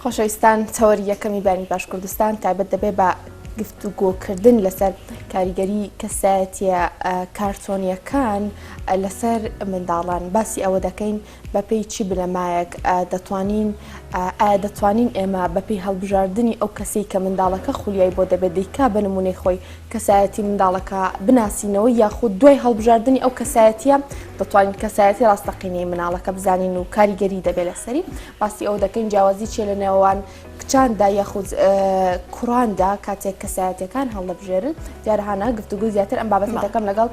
خۆشەویستان تەوەری یەکەمی بانی باش کوردستان تایبەت دەبێت بە گفتوگۆکردن لەسەر کاریگەری کەسایەتیە کارتۆنیەکان لەسەر منداڵان باسی ئەوە دەکەین بەپێی چی بنەمایەک دەتوانین ئایا دەتوانین ئێمە بەپێی هەڵبژاردنی ئەو کەسەی کە منداڵەکە خولیای بۆ دەبێت دەیکا بە نمونەی خۆی کەسایەتی منداڵەکە بناسینەوە یاخود دوای هەڵبژاردنی ئەو کەسایەتیە دەتوانین کەسایەتی ڕاستەقینەی مناڵەکە بزانین و کاریگەری دەبێت لەسەری باسی ئەوە دەکەین جیاوازی چیە لە نێوان کچاندا یاخود کوڕاندا کاتێک کەسایەتەکان هەڵدەبژێرن دیارە هانا گفتوگۆی زیاتر ئەم بابەتە دەکەم لەگەڵ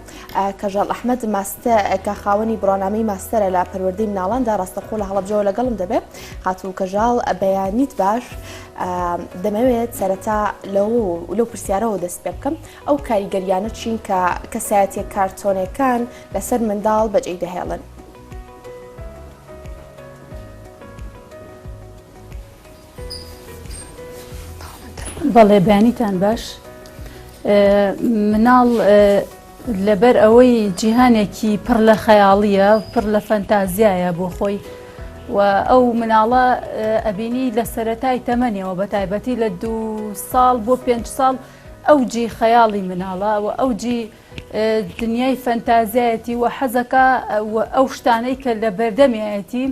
کەژاڵ ئەحمەد ماستە کە خاوەنی بڕوانامەی ماستەرە لە پەروەردەی مناڵاندا ڕاستەخۆ لە هەڵەبجەوە لەگەڵم دەبێت خاتوو کەژاڵ بەیانیت باش دەمەوێت سەرەتا لەو لەو پرسیارەوە دەست پێ بکەم ئەو کاریگەریانە چین کە کەسایەتیە کارتۆنەکان لەسەر منداڵ بەجێی دەهێڵن؟ بەڵێ بەیانیتان باش مناڵ لەبەر ئەوەی جیهانێکی پڕ لە خەیاڵیە پڕ لە فەنتازیایە بۆ خۆی و ئەو مناڵە ئەبینی لە سەتای تەمەنیەوە بە تایبەتی لە دو ساڵ بۆ پێ ساڵ ئەو جی خەیاڵی مناڵە و ئەو جی دنیای فەنتازیایەتی و حەزەکە ئەو شتانەی کە لە بەردەمیایەتی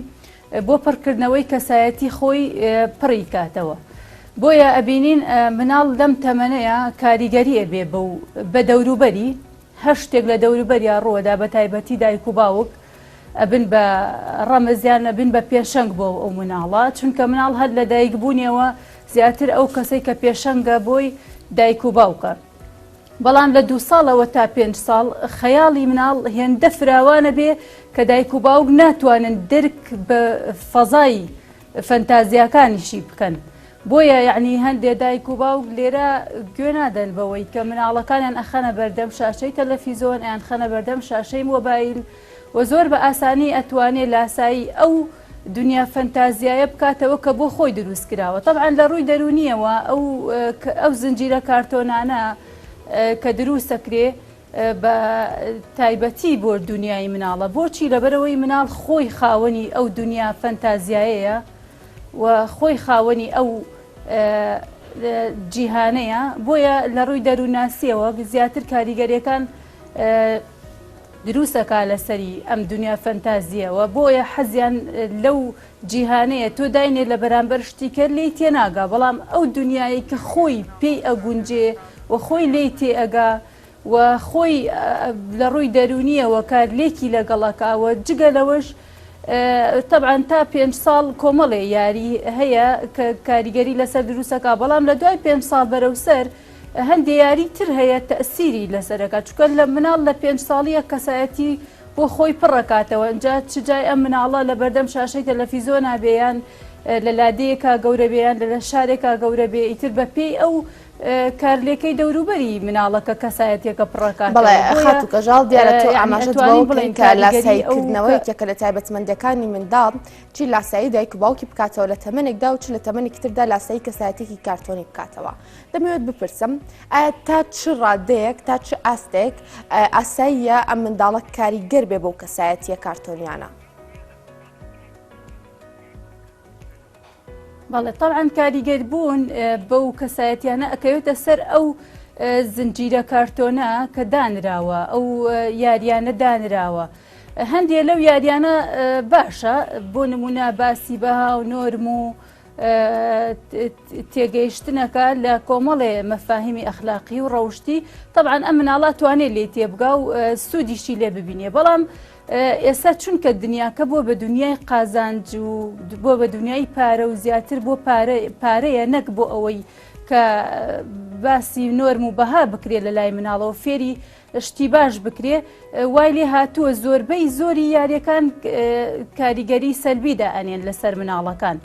بۆ پڕکردنەوەی کەسایەتی خۆی پڕی کاتەوە. بۆیە ئەبینین مناڵ لەم تەمەنەیا کاریگەری ئەبێ بەو بە دەوروبەری، هەر شتێک لە دەوروبەریا ڕووەدا بە تایبەتی دایک و باوک ئەبن بە ڕەمز یان ئەبن بە پێشەنگ بۆ ئەو مناڵە، چونکە مناڵ هەر لە دایک بوونیەوە زیاتر ئەو کەسەی کە پێشەنگە بۆی دایک و باوکە. بەڵام لە دوو ساڵەوە تا پێنج ساڵ خەیاڵی مناڵ هێندە فراوانە بێ کە دایک و باوک ناتوانن درک بە فەزای فەنتازیاکانیشی بکەن. بۆیە یەعنی هەندێ دایک و باوک لێرە گوێ نادەن بەوەی کە مناڵەکانیان ئەخەنە بەردەم شاشەی تەلەفیزۆن ئەیانخەنە بەردەم شاشەی مۆبایل و زۆر بە ئاسانی ئەتوانێ لاسایی ئەو دنیا فەنتازیایە بکاتەوە کە بۆ خۆی دروست کراوە تەبعەن لە ڕووی دەروونیەوە ئەو ئەو زنجیرە کارتۆنانە کە دروستە کرێ بە تایبەتی بۆ دنیای مناڵە بۆچی لەبەرەوەی مناڵ خۆی خاوەنی ئەو دنیا فەنتازیایەیە و خۆی خاوەنی ئەو جیهانەیە بۆیە لە ڕووی دەروونناسیەوە زیاتر کاریگەریەکان دروست ئەکا لەسەری ئەم دونیا فەنتازیەوە بۆیە حەزیان لەو جیهانەیە تۆ داینێ لە بەرامبەر شتی کە لێی تێناگا بەڵام ئەو دونیایەی کە خۆی پێی ئەگونجێ و خۆی لێی تێئەگا و خۆی لە ڕووی دەروونیەوە کارلێکی لەگەڵ ئەکا و جگە لەوەش تەبعەن تا پێنج ساڵ کۆمەڵێ یاری هەیە کە کاریگەری لەسەر دروستەکە بەڵام لە دوای پێنج ساڵ بەرەو سەر هەندێ یاری تر هەیە تەئسیری لەسەر ئەکات چونکە لە مناڵ لە پێنج ساڵیە کەسایەتی بۆ خۆی پڕ ئەکاتەوە ئینجا چ جای ئەم مناڵە لە بەردەم شاشەی تەلەفیزۆنا بێ یان لە لادێیەکا گەورە بێ یان لە شارێکا گەورە بێ ئیتر بە پێی ئەو کارلێکەی دەوروبەری مناڵەکە کەسایەتیەکە پڕ ئەکاتەوە بەڵێ بۆیە خاتوو کەژاڵ دیارە تۆ یانی ئاماژەت ئەتوانین بەوە بڵێین کرد کە کاریگەری ئەو لاساییکردنەوە کە یەکێکە لە تایبەتمەندیەکانی منداڵ چی لاسایی دایک و باوکی بکاتەوە لە تەمەنێکدا و چ لە تەمەنێکی تردا لاسایی کەسایەتیەکی کارتۆنی بکاتەوە دەمەوێت بپرسم ئایا تا چ ڕادەیەک تا چ ئاستێک ئاساییە ئەم منداڵە کاریگەر بێ بەو کەسایەتیە کارتۆنیانە؟ بەڵێ تەبعەن کاریگەر بوون بەو کەسایەتیانە ئەکەوێتە سەر ئەو زنجیرە کارتۆنە کە دانراوە ئەو یاریانە دانراوە هەندێ لەو یاریانە باشە بۆ نمونە باسی بەها و نۆرم و تێگەیشتنەکە لە کۆمەڵێ مەفاهیمی ئەخلاقی و ڕەوشتی تەبعەن ئەم مناڵە توانێت لێ تێبگا و سوودیشی لێ ببینێ بەڵام ئێستا چونکە دنیاکە بووە بە دنیای قازانج و بووە بە دنیای پارە و زیاتر بۆ پارەیە نەک بۆ ئەوەی کە باسی نۆرم و بەها بکرێت لە لای مناڵەوە فێری شتی باش بکرێ وای لێ هاتووە زۆربەی زۆری یاریەکان کاریگەری سەلبی دائەنێن لەسەر مناڵەکان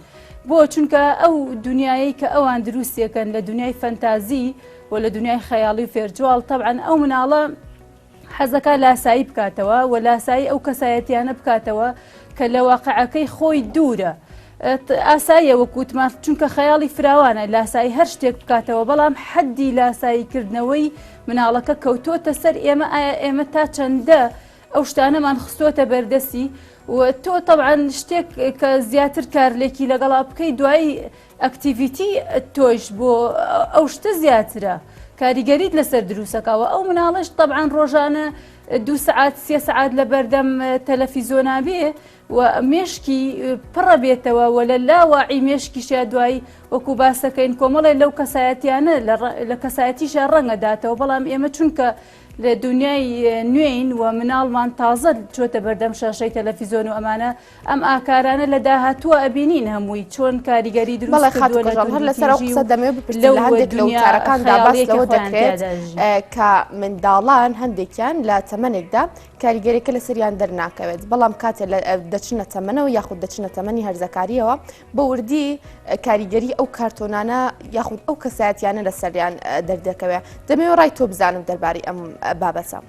بۆ چونکە ئەو دنیایەی کە ئەوان دروستێکەن لە دنیای فەنتازی و لە دنیای خەیاڵی و فێرجواڵ تەبعەن ئەو مناڵە حەزەکا لاسایی بکاتەوە و لاسایی ئەو کەسایەتیانە بکاتەوە کە لە واقعەکەی خۆی دوورە. ئاساییە وەک وتمان چونکە خەیاڵی فراوانە لاسایی هەر شتێک بکاتەوە بەڵام حەدی لاسایی کردنەوەی مناڵەکە کەوتۆتە سەر ئێمە ئایا ئێمە تا چەندە ئەو شتانەمان خستۆتە بەردەستی. و تۆ تەبعەن شتێک کە زیاتر کارلێکی لەگەڵا بکەی دوایی activity تۆیش بۆ ئەو شتە زیاترە کاریگەریت لەسەر دروستەکەوە ئەو مناڵش تەبعەن ڕۆژانە دو سعات سێ سعات لە بەردەم تەلەفیزۆنا بێ و مێشکی پڕە بێتەوە و لە لاواعی مێشکیشیا دوایی وەکو باسەکەین کۆمەڵێ لەو کەسایەتیانە لە کەسایەتیشە ڕەنگە داتەوە بەڵام ئێمە چونکە لە دونیای نوێین و مناڵمان تازە چۆتە بەردەم شاشەی تەلەفیزۆن و ئەمانە ئەم ئاکارانە لە داهاتووە ئەبینین هەمووی چۆن کاریگەری دروست بەڵێ کردووە خاتوو لە کەژاڵ هەر لەسەر ئەو توندوتیژی قسە و دەمەوێت بپرسم لەو لە هەندێک لە دونیا وتارەکاندا باس خەیاڵییەی کە لەوە خۆیان دەکرێت تیادا ژین. کە منداڵان هەندێکیان لە تەمەنێکدا کاریگەریەکە لەسەریان دەرناکەوێت بەڵام کاتێ دەچنە تەمەنەوە یاخود دەچنە تەمەنی هەرزەکاریەوە بە وردی کاریگەری ئەو کارتۆنانە یاخود ئەو کەسایەتیانە لەسەریان دەردەکەوێت دەمەوێت ڕای تۆ بزانم دەربارەی ئەم بابەتە.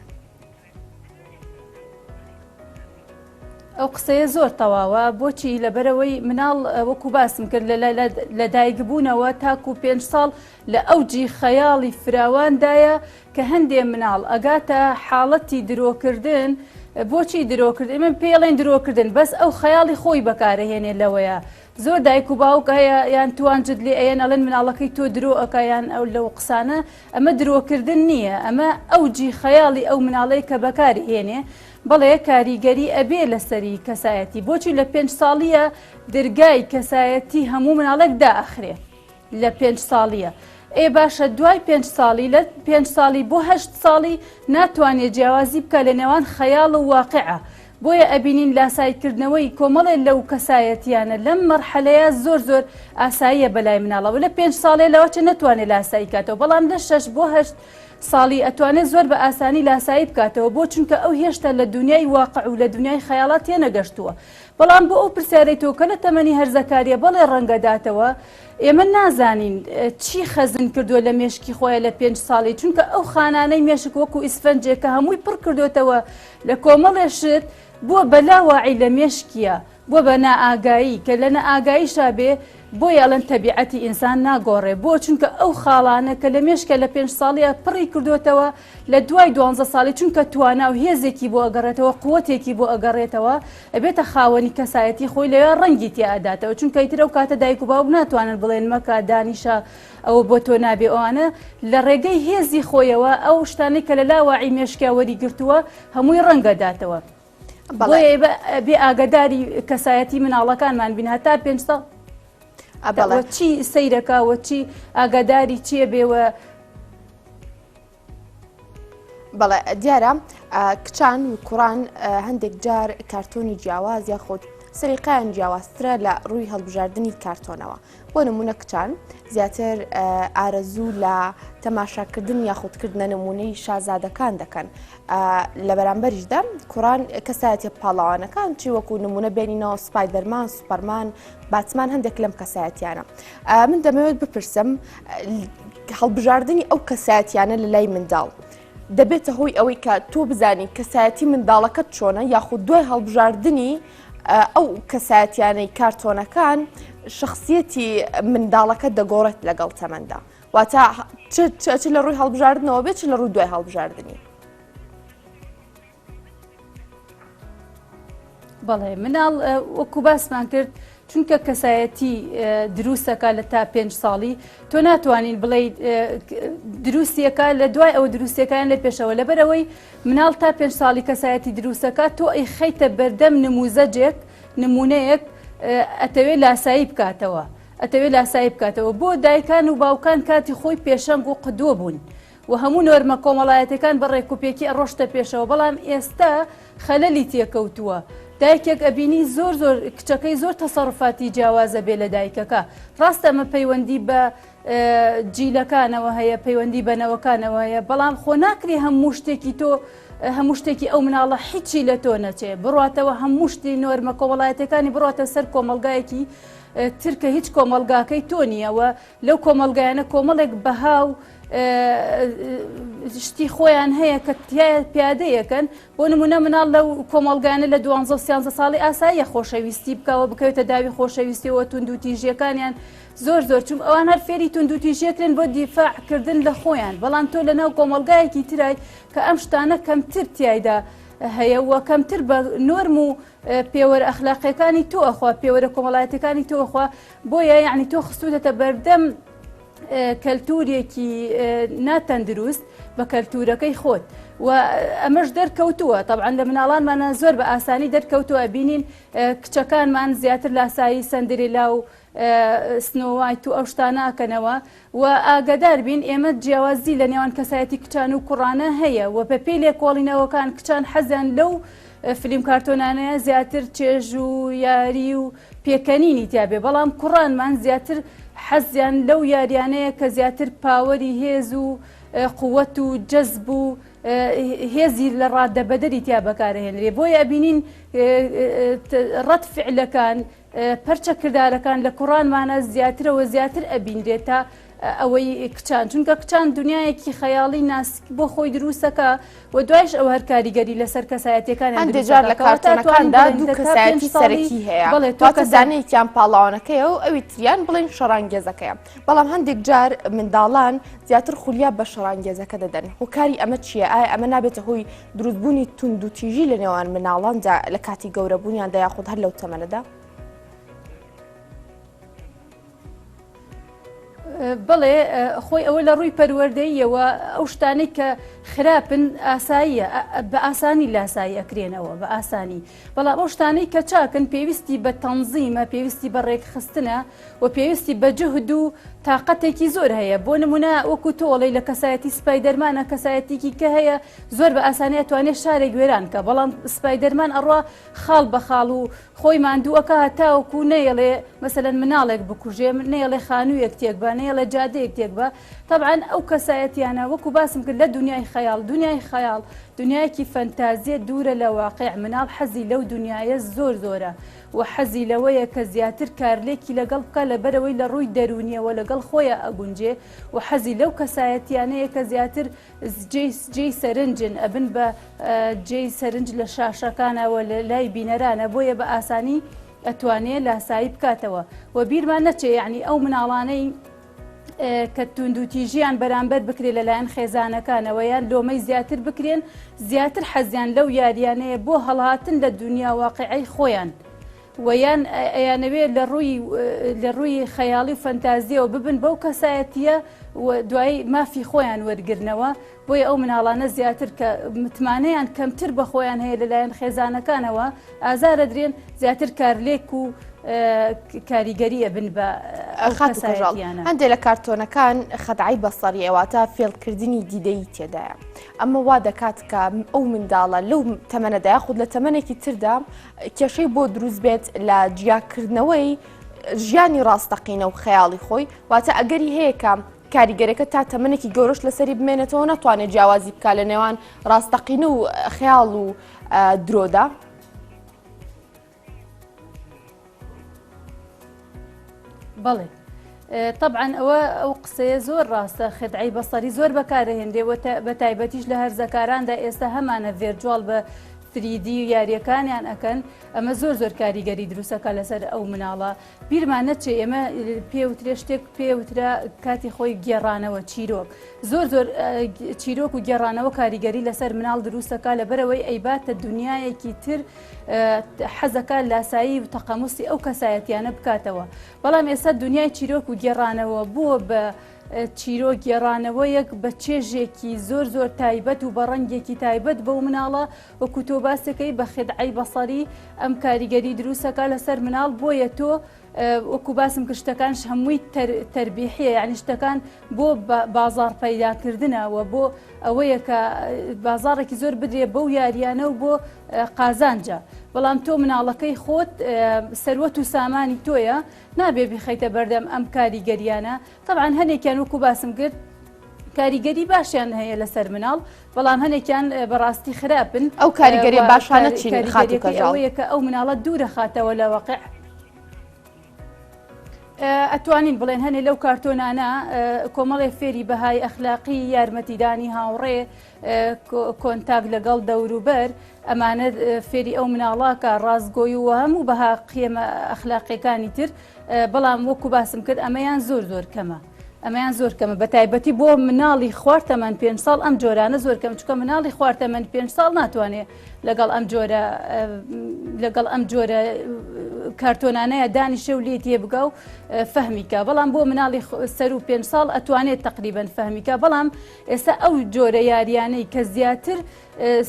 ئەو قسەیە زۆر تەواوە بۆچی لەبەرەوەی مناڵ وەکو باسم کرد لە دایکبوونەوە تاکو پێ ساڵ لە ئەوجی خەیاڵی فراواندایە کە هەندێ مناڵ ئەگاتە حاڵەتی درۆکردن بۆچی درۆکردن من پێڵێن درۆکردن بەس ئەو خەیاڵی خۆی بەکارەهێنێ لەوەیە زۆر دایک و باوک هەیە یان توانجت لێ ئەیەن ئەڵێن مناڵەکەی تۆ درۆ ئەکا یان ئەو لەو قسانە ئەمە درۆکردن نییە ئەمە ئەوجی خەیاڵی ئەو مناڵەی کە بەکاری هێنێ بەڵێ کاریگەری ئەبێ لەسەری کەسایەتی بۆچی لە پێنج ساڵیە درگای کەسایەتی هەموو مناڵێک دائەخرێ لە پێنج ساڵیە. ئێ باشە دوای پێنج ساڵی لە پێنج ساڵی بۆ هەشت ساڵی ناتوانێ جیاوازی بکا لە نێوان خەیاڵ و واقیعا بۆیە ئەبینین لاسایی کردنەوەی کۆمەڵێ لەو کەسایەتیانە لەم مەرحەلەیە زۆر زۆر ئاساییە بەلای مناڵەوە لە پێنج ساڵێ لەوەچە نەتوانێ لاسایی کاتەوە بەڵام لە شەش بۆ هەشت ساڵی ئەتوانێ زۆر بە ئاسانی لاسایی بکاتەوە بۆ چونکە ئەو هێشتا لە دونیای واقع و لە دونیای خەیاڵا تێنەگەشتووە بەڵام بۆ ئەو پرسیارەی تۆ کە لە تەمەنی هەرزەکاریە بەڵێ ڕەنگە داتەوە، ئێمە نازانین چی خەزن کردووە لە مێشکی خۆیان لە پێنج ساڵی چونکە ئەو خانانەی مێشک وەکو ئیسفەنجێک کە هەمووی پڕ کردوێتەوە لە کۆمەڵێ شت بووە بە لاواعی لە مێشکیە بووە بە نائاگایی کە لە نائاگاییشا بێ بۆیە ئەڵێن تەبیعەتی ئینسان ناگۆڕێ بۆ چونکە ئەو خاڵانە کە لە مێشکە لە پێنج ساڵیە پڕی کردوێتەوە لە دوای دوانزە ساڵی چونکە توانا و هێزێکی بۆ ئەگەڕێتەوە قوتێکی بۆ ئەگەڕێتەوە ئەبێتە خاوەنی کەسایەتی خۆی لەوێ ڕەنگی تیا ئەداتەوە چونکە ئیتر ئەو کاتە دایک و باوک ناتوانن بڵێن مەکە دانیشە ئەوە بۆ تۆ نابێ ئەوانە لە ڕێگەی هێزی خۆیەوە ئەو شتانەی کە لە لاواعی مێشکیا وەری گرتووە هەمووی ڕەنگە داتەوە بەڵێ بێ ئاگداری کەسایەتی مناڵەکانمان بین هەتا پێنج ساڵ ئەبەڵێ چی سەیرەکە وە چی ئاگاداری چییە بێوە بەڵێ دیارە کچان و کوڕان هەندێک جار کارتۆنی جیاواز یاخود سەریقیان جیاوازترە لە ڕووی هەڵبژاردننی کارتۆنەوە بۆ نمونە کچان زیاتر ئارەزوو لە تەماشاکردن یاخودکردنە نمونەی شازادەکان دەکەن لە بەرامبەریشدا کوڕان کەسایەتە پاڵەوانەکان چی وەکو نمونە بێنینەوە سپایدەرمان سوپەرمان باتمان هەندێک لەم کەسایەتیانە من دەمەوێت بپرسم هەڵبژاردنی ئەو کەسایەتیانە لە لای منداڵ دەبێتە هۆی ئەوەی کە تۆ بزانی کەسایەتی منداڵەکەت چۆنە یاخود دوای هەڵبژاردننی ئەو کەسایەتیانەی کارتۆنەکان شخصیەتی منداڵەکە دەگۆڕێت لەگەڵ تەمەندا واتە چ لە ڕووی هەڵبژاردنەوە بێت چ لە ڕووی دوای هەڵبژاردننی. بەڵێ مناڵ وەکو باسمان کرد چونکە کەسایەتی دروستەکە لە تا پێنج ساڵی تۆ ناتوانین بڵێ دروستیەکە لە دوای ئەوە دروستەکان لە پێشەوە لەبەرەوەی مناڵ تا پێنج ساڵی کەسایەتی دروستەکە تۆ ئەی خەیتە بەردەم نموزەجێک نمونەیەک ئەتەوێ لاسایی بکاتەوە ئەتەوێ لاسایی بکاتەوە بۆ دایکان و باوکان کاتی خۆی پێشەنگ و قدوە بوون و هەموو نۆرمە کۆمەڵایەتەکان بە ڕێکوپێکی ئەڕۆشتە پێشەوە بەڵام ئێستا خەلەلی تێکەوتووە دایکێک ئەبینی زۆر زۆر کچەکەی زۆر تەسەڕفاتی جیاوازە بێ لە دایکەکە ڕاستە ئەمە پەیوەندی بە جیلەکانەوە هەیە پەیوەندی بە نەوەکانەوە هەیە بەڵام خۆ ناکری هەموو شتێکی تۆ هەموو شتێکی ئەو مناڵە هیچی لە تۆ نەچێ بڕاتەوە هەموو شتی نۆرمە کۆمەڵایەتەکانی بڕاتە سەر کۆمەلگایەکی ترکە هیچ کۆمەلگاکەی تۆ نییەوە لەو کۆمەڵگایانە کۆمەڵێک بەها و شتی خۆیان هەیە کە پیادەیەکەن بۆ نمونە مناڵ لەو کۆمەڵگانە لە دوانزە و سیانزە ساڵی ئاساییە خۆشەویستی بکەوە بکەوێتە داوی خۆشەویستیەوە توندوتیژیەکانیان زۆر زۆر چون ئەوان هەر فێری توندوتیژیەکرێن بۆ دیفاع کردن لە خۆیان بەڵام تۆ لە ناو کۆمەڵگایەکی ترای کە ئەم شتانە کەمتر تایدا. هەیە و کەمتر بە نۆرم و پێوەرە ئەخلاقیەکانی تۆ ئەخوا پێوەرە کۆمەڵایەتەکانی تۆ ئەخوا بۆیە یعنی تۆ خستوتەتە بەردەم کەلتورێکی ناتەندروست بە کەلتورەکەی خۆت و ئەمەش دەرکەوتووە طبعا لە مناڵانمانە زۆر بە ئاسانی دەرکەوتووە بینین کچەکانمان زیاتر لاسایی سەندریلا و Snow White و ئەو شتانە ئەکەنەوە و ئاگادار بین ئێمە جیاوازی لە نێوان کەسایەتی کچان و کوڕانە هەیە و بەپێی لێکۆڵینەوەکان کچان حەزیان لەو فلیم کارتۆنانەیە زیاتر چێژ و یاری و پێکەنینی تیابێ بەڵام کوڕانمان زیاتر حەزیان لەو یاریانەیە کە زیاتر power ی هێز و قوت و جەزب و هێزی لە ڕادەبەدەری تیا بەکارهێنرێ بۆیە ئەبینین ڕەت فعلەکان پەرچە کردارەکان لە کوڕانمانە زیاترەوە زیاتر ئەبینرێت تا ئەوەی کچان چونکە کچان دنیایەکی خەیاڵی ناسک بۆ خۆی دروستەکە و دوایش ئەو هەر کاریگەری لەسەر کەسایەتەکان هەندێک جار لە کارتۆنەکاندا دوو کەسایەتی سەرەکی هەیە بڵێ تۆ کە دانەیەکیان پاڵاوانەکەیە و ئەوی تریان بڵێن شەڕانگێزەکەیە بەڵام هەندێک جار منداڵان زیاتر خولیا بە شەڕانگێزەکە دەدەن هۆکاری ئەمە چییە ئایا ئەمە نابێتە هۆی دروستبوونی توندوتیژی لە نێوان مناڵاندا لە کاتی گەورەبوونیاندا یاخود هەر لەو تەمەنەدا؟ بەڵێ خۆی ئەوە لە ڕووی پەروەردەییەوە ئەو شتانەی کە خراپن ئاساییە بە ئاسانی لاسایی ئەکرێنەوە بە ئاسانی بەڵام ئەو شتانەی کە چاکن پێویستی بە تەنزیمە پێویستی بە ڕێکخستنە و پێویستی بە جوهد و تاقەتێکی زۆر هەیە بۆ نمونە وەکو تۆڵەی لە کەسایەتی سپایدەرمانە کەسایەتیکی کە هەیە زۆر بە ئاسانی ئەتوانێ شارێک وێران کە بەڵام سپایدەرمان ئەڕوا خاڵ بە خاڵ و خۆی ماندوو ئەکا هەتاوەکو نەیەڵێ مەسەلەن مناڵێک بکوژێ نەیەڵێ خانوویەک تێک بە نەیەڵێ جادەیەک تێک بە تەبعەن ئەو کەسایەتیانە وەکو باسم کرد لە دنیای خەیاڵ دنیای خەیاڵ دنیایەکی فەنتازیە دوورە لە واقع مناڵ حەزی لەو دنیایە زۆر زۆرە و حەزی لەوەیە کە زیاتر کارلێکی لەگەڵ بکا لەبەرئەوەی لە ڕووی دەروونیەوە لەگەڵ خۆیا ئەگونجێ و حەزی لەو کەسایەتیانەیە کە زیاتر جێی سەرنجن ئەبن بە جێی سەرنج لە شاشەکانە و لە لای بینەرانە بۆیە بە ئاسانی ئەتوانێ لاسایی بکاتەوە و بیرمان نەچێ یعنی ئەو مناڵانەی کە توندوتیژیان بەرامبەر بکرێت لەلایەن خێزانەکانەوە یان لۆمەی زیاتر بکرێن زیاتر حەزیان لەو یاریانەیە بۆ هەڵهاتن لە دنیا واقعی خۆیان و یان ئەیانەوێ لە ڕووی لە ڕووی خەیاڵی و فەنتازیەوە ببن بەو کەسایەتیە و دوایی مافی خۆیان وەرگرنەوە بۆیە ئەو مناڵانە زیاتر کە متمانەیان کەمتر بە خۆیان هەیە لەلایەن خێزانەکانەوە ئازارەدرێن زیاتر کارلێک و کاریگەری ئەبن بە ئەو کەسایەتیانە. هەندێک لە کارتۆنەکان خەدعەی بەسەڕیە واتە فێڵکردنی دیدەیی تێدایە ئەمە وا دەکات کە ئەو منداڵە لەو تەمەنەدا یاخود لە تەمەنێکی تردا کێشەی بۆ دروست بێت لە جیاکردنەوەی ژیانی ڕاستەقینە و خەیاڵی خۆی واتە ئەگەری هەیە کە کاریگەرەکە تا تەمەنێکی گەورەش لەسەری بمێنێتەوە ناتوانێت جیاوازی بکات لە نێوان ڕاستەقینە و خەیاڵ و درۆدا. بەڵێ طبعا ئەوە ئەو قسەیە زۆر ڕاستە خدعی بەسەری زۆر بەکارهێنرێ بە تایبەتیش لە هەرزەکاراندا ئێستا هەمانە virtual بە 3D و یاریەکانیان ئەکەن ئەمە زۆر زۆر کاریگەری دروستەکە لەسەر ئەو مناڵە بیرمان نەچێ ئێمە پێوترێ شتێک پێوترا کاتی خۆی گێڕانەوە چیرۆک زۆر زۆر چیرۆک و گێڕانەوە کاریگەری لەسەر مناڵ دروستەکە لەبەرەوەی ئەیباتە دنیایەکی تر حەزەکە لاسایی و تەقەموسی ئەو کەسایەتیانە بکاتەوە بەڵام ئێستا دنیای چیرۆک و گێڕانەوە بووە بە چیرۆک گێڕانەوەیەک بە چێژێکی زۆر زۆر تایبەت و بە ڕەنگێکی تایبەت بەو مناڵە وەکو تۆ باسەکەی بە خدعەی بەسەری ئەم کاریگەری دروستەکە لەسەر مناڵ بۆیە تۆ وەکو باسم کرد شتەکانش هەمووی تەربیحیە یعنی شتەکان بۆ بازاڕ پەیداکردنە و بۆ ئەوەیە کە بازاڕێکی زۆر بدرێ بەو یاریانە و بۆ قازانجە بەڵام تۆ مناڵەکەی خۆت سەروەت و سامانی تۆیە نابێ بیخەیتە بەردەم ئەم کاریگەریانە طبعا هەنێکیان وەکو باسم کرد کاریگەری باشیان هەیە لەسەر مناڵ بەڵام هەنێکیان بەڕاستی خراپن ئەو کاریگەری باشانە چین خاتوو ئەوەیە کە ئەو مناڵە دوورە خاتەوە لە واقع ئەتوانین بڵێن هەنێ لەو کارتۆنانە کۆمەڵێ فێری بەهای ئەخلاقی یارمەتیدانی هاوڕێ contact لەگەڵ دەوروبەر ئەمانە فێری ئەو مناڵاکە ڕاستگۆی و هەموو بەها قیمە ئەخلاقیەکانی تر بەڵام وەکو باسم کرد ئەمەیان زۆر زۆر کەمە. ئەمەیان زۆر کەمە بە تایبەتی بۆ مناڵی خوار تەمەن پێ ساڵ ئەم جۆرانە زۆر کەم چکە مناڵی خوار تەمەن پێ ساڵ ناتوانێ. لەگەڵ ئەم جۆرە لەگەڵ ئەم جۆرە کارتۆنانەیە دانیشێ و لێی تێبگا و فەهمی کا بەڵام بۆ مناڵی سەر و پێ ساڵ ئەتوانێت تقریبن فەهمیکە بەڵام ئێستا ئەو جۆرە یاریانەی کە زیاتر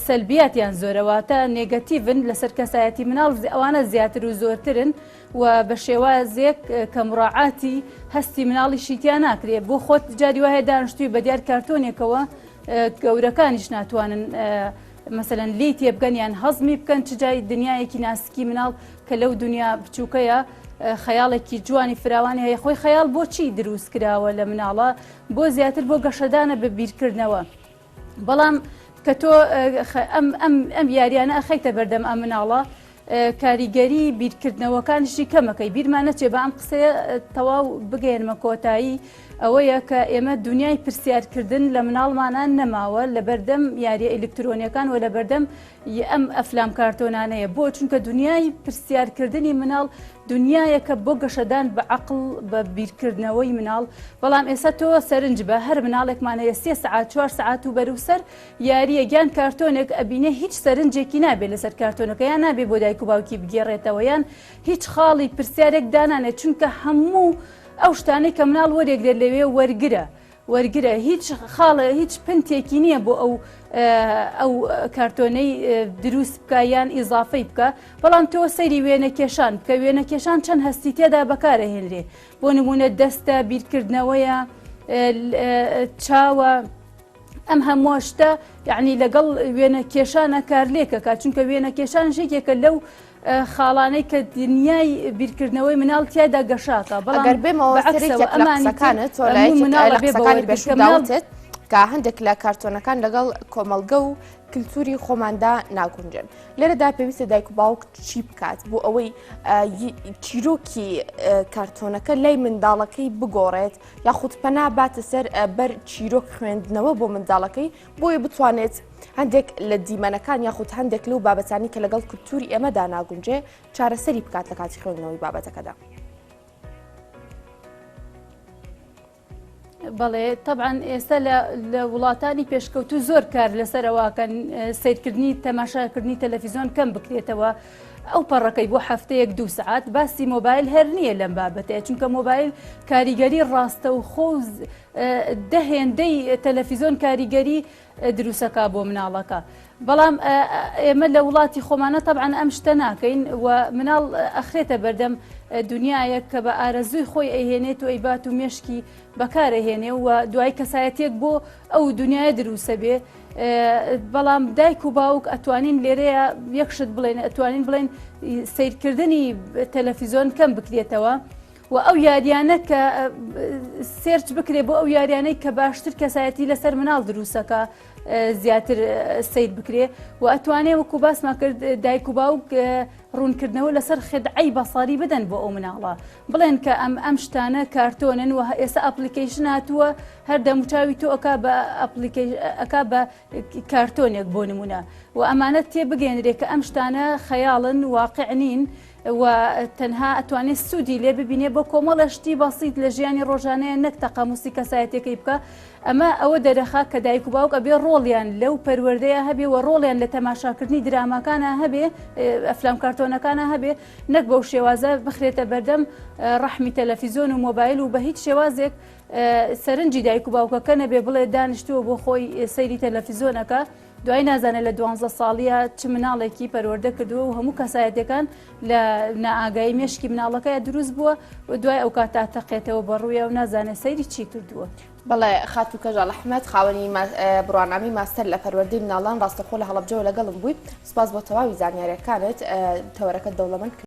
سەلبیاتیان زۆرە واتە negative ن لەسەر کەسایەتی مناڵ ئەوانە زیاتر و زۆرترن و بە شێوازێک کە مڕاعاتی هەستی مناڵیشی تیا ناکرێ بۆ خۆت جاری وایە دانیشتووی بە دیار کارتۆنێکەوە گەورەکانیش ناتوانن مەسەلەن لێی تێبگەن یان هەزمی بکەن چ جای دنیایەکی ناسکی مناڵ کە لەو دنیا بچووکەیە خەیاڵێکی جوانی فراوانی هەیە خۆی خەیاڵ بۆچی دروست کراوە لە مناڵە بۆ زیاتر بۆ گەشەدانە بە بیرکردنەوە بەڵام کە تۆ ئەم ئەم ئەم یاریانە ئەخەیتە بەردەم ئەم مناڵە کاریگەری بیرکردنەوەکانیشی کەمەکەی بیرمان نەچێ بە ئەم قسەیە تەواو بگەێنمە کۆتایی ئەوەیە کە ئێمە دنیای پرسیارکردن لە مناڵمانان نەماوە لە بەردەم یاریە ئەلکترۆنیەکان و لە بەردەم ئەم ئەفلام کارتۆنانەیە بۆ چونکە دنیای پرسیارکردنی مناڵ دنیایەکە بۆ گەشەدان بە عقل بە بیرکردنەوەی مناڵ بەڵام ئێستا تۆ سەرنج بە هەر مناڵێکمان هەیە سێ سعات چوار سعات و بەروسەر یارییەک یان کارتۆنێک ئەبینێ هیچ سەرنجێکی نابێ لەسەر کارتۆنەکە یان نابێ بۆ دایک و باوکی بگێڕێتەوە یان هیچ خاڵی پرسیارێک دانانێت چونکە هەموو ئەو شتانەی کە مناڵ وەرێگرێت لەوێ وەرگرە وەرگرە هیچ خاڵە هیچ پنتێکی نییە بۆ ئەو ئەو کارتۆنەی دروست بکە یان ئیزافەی بکە بەڵام تۆ سەیری وێنە کێشان بکە وێنە کێشان چەند هەستی تێدا بەکارەهێنرێ بۆ نمونە دەستە بیرکردنەوەیە چاوە ئەم هەمووە شتە یعنی لەگەڵ وێنە کێشانە کارلێکەکە چونکە وێنە کێشان ژێکێکە لەو خاڵانەی کە دنیای بیرکردنەوەی مناڵ تیادا گەشاکە بەڵام ئەگەر بێمەوە بەعکسەوە ئەمانی ئەمانەکانە تۆ لای مناڵە بێ قسەکانی بەوەرگر کە پێشوودا مناڵ وتت کە هەندێک لە کارتۆنەکان لەگەڵ کۆمەڵگە و کللتوری خۆماندا ناگونجن لێرەدا پێویستە دایک و باوک چی بکات بۆ ئەوەی چیرۆکی کارتۆنەکە لای منداڵەکەی بگۆڕێت یاخود پەنا باتە سەر بەر چیرۆک خوێندنەوە بۆ منداڵەکەی بۆیە بتوانێت هەندێک لە دیمەنەکان یاخود هەندێک لەو بابەتانی کە لەگەڵ کولتوری ئێمەدا ناگونجێ چارەسەری بکات لە کاتی خوێندنەوەی بابەتەکەدا. بەڵێ تەبعەن ئێستا لە وڵاتانی پێشکەوتوو زۆر کار لەسەر ئەوەکەن سیرکردنی تەماشاکردنی تەلەفیزیۆن کەم بکرێتەوە ئەو پەڕەکەی بۆ هەفتەیەک دوو سعات باسی مۆبایل هەر نییە لەم بابەتەیە چونکە مۆبایل کاریگەری ڕاستە و خۆ دە هێندەی تەلەفیزیۆن کاریگەری دروسەکە بۆ مناڵەکە بەڵام ئێمە لە وڵاتی خۆمانە تەبعەن ئەم شتە ناکەین و مناڵ ئەخرێتە بەردەم دنیایەک کە بە ئارەزووی خۆی ئەیهێنێت و ئەیبات و مێشکی بەکارەهێنێ و دوای کەسایەتێک بۆ ئەو دنیاە دروسە بێ بەڵام دایک و باوک ئەتوانین لێرەیە یەک شت بڵێن ئەتوانین بڵێن سیرکردنی تەلەفیزیۆن کەم بکرێتەوە و ئەو یاریانە کە search بکرێ بۆ ئەو یاریانەی کە باشتر کەسایەتی لەسەر مناڵ دروستەکە زیاتر سیر بکرێ و ئەتوانێ وەکو باسمان کرد دایک و باوک ڕوونکردنەوە لەسەر خدعەی بەسەری بدەن بۆ ئەو مناڵە بڵێن کە ئەم ئەم شتانە کارتۆنن و ئێستا application هاتووە هەر دەموچاوی تۆ ئەک بە ئەک بە کارتۆنێک بۆ نمونە و ئەمانە تێبگەێنرێ کە ئەم شتانە خەیاڵن واقع نین و تەنها ئەتوانێت سوودی لێ ببینێ بۆ کۆمەڵە شتی بەسیت لە ژیانی ڕۆژانەیە نەک تەقەموسی کەسایەتەکەی بکە ئەمە ئەوە دەرەخا کە دایک و باوک ئەبێ ڕۆڵیان لەو پەروەردەیە هەبێ و ڕۆڵیان لە تەماشاکردنی دراماکانە هەبێ ئەفلام کارتۆنەکانە هەبێ نەک بەو شێوازە بخرێتە بەردەم ڕەحمی تەلەفیزیۆن و مۆبایل و بە هیچ شێوازێک سەرنجی دایک و باوکەکە نەبێ بڵێ دانیشتووە بۆ خۆی سەیری تەلەفیزیۆنەکە دوای نازانێت لە دوانزە ساڵیە چ مناڵێکی پەروەردە کردووە و هەموو کەسایەتەکان لە نائاگایی مێشکی مناڵەکەی دروست بووە و دوای ئەو کاتە تەقێتەوە بە ڕوویە و نازانێت سەیری چی کردووە. بەڵێ خاتوو کەژاڵ ئەحمەد خاوەنی بڕوانامەی ماستەر لە پەروەردەی مناڵان ڕاستەخۆ لە هەڵەبجەوە لەگەڵم بووی سوپاس بۆ تەواوی زانیاریەکانت تەوەرەکەت دەوڵەمەند کرد.